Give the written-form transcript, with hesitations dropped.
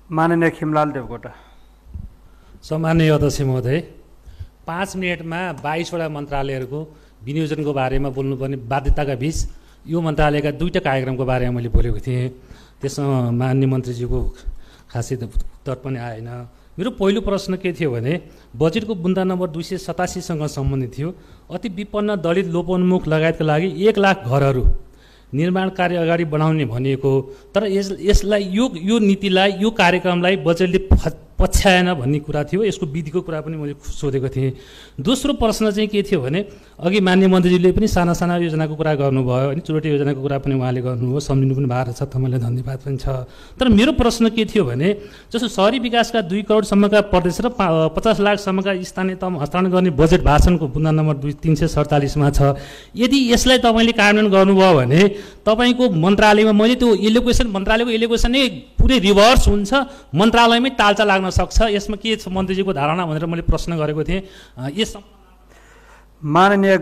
माननीय खिमलाल देवकोटा। सम्माननीय अध्यक्ष महोदय, 5 मिनटमा 22वटा मन्त्रालयहरूको विनियोजनको बारेमा बोल्नुपर्ने बाध्यताका बीच यो मन्त्रालयका 2टा कार्यक्रमको बारेमा मैले बोलेको थिएँ। त्यसमा माननीय मन्त्रीज्यूको खासै उत्तर पनि आएन। मेरो पहिलो प्रश्न के थियो भने बजेटको बुन्दा नम्बर 287 सँग सम्बन्धित थियो। अति विपन्न दलित लोपोन्मुख लगायतका लागि 1 लाख घरहरू निर्माण कार्य अगाडि बढाउने भनिएको, तर यसलाई यो नीतिलाई यो कार्यक्रमलाई बजेटले पछ्याएन भन्ने कुरा थियो। यसको विधिको कुरा पनि मैले सोधेको थिएँ। दोस्रो प्रश्न चाहिँ के थियो भने अघि माननीय मन्त्रीजीले पनि साना साना योजनाको कुरा गर्नुभयो अनि चुरोटी योजनाको कुरा पनि उहाँले गर्नुभयो, सम्झिनु पनि भएको छ, तपाईँलाई धन्यवाद पनि छ। तर मेरो प्रश्न के थियो भने जस्तो शहरी विकासका 2 करोडसम्मका प्रदेश र 50 लाखसम्मका स्थानीय तहमा हस्तान्तरण गर्ने बजेट भाषणको बुन्दा नम्बर 347 मा छ। यदि यसलाई तपाईँले कार्यान्वयन गर्नुभयो भने तपाईँको मन्त्रालयमा मैले त्यो मन्त्रालयको एलोकेसन नै पुरै रिभर्स हुन्छ, मन्त्रालयमै तालचा लाग्न सक्छ। यसमा के छ मन्त्रीजीको धारणा भनेर मैले प्रश्न गरेको थिएँ। यस माननीय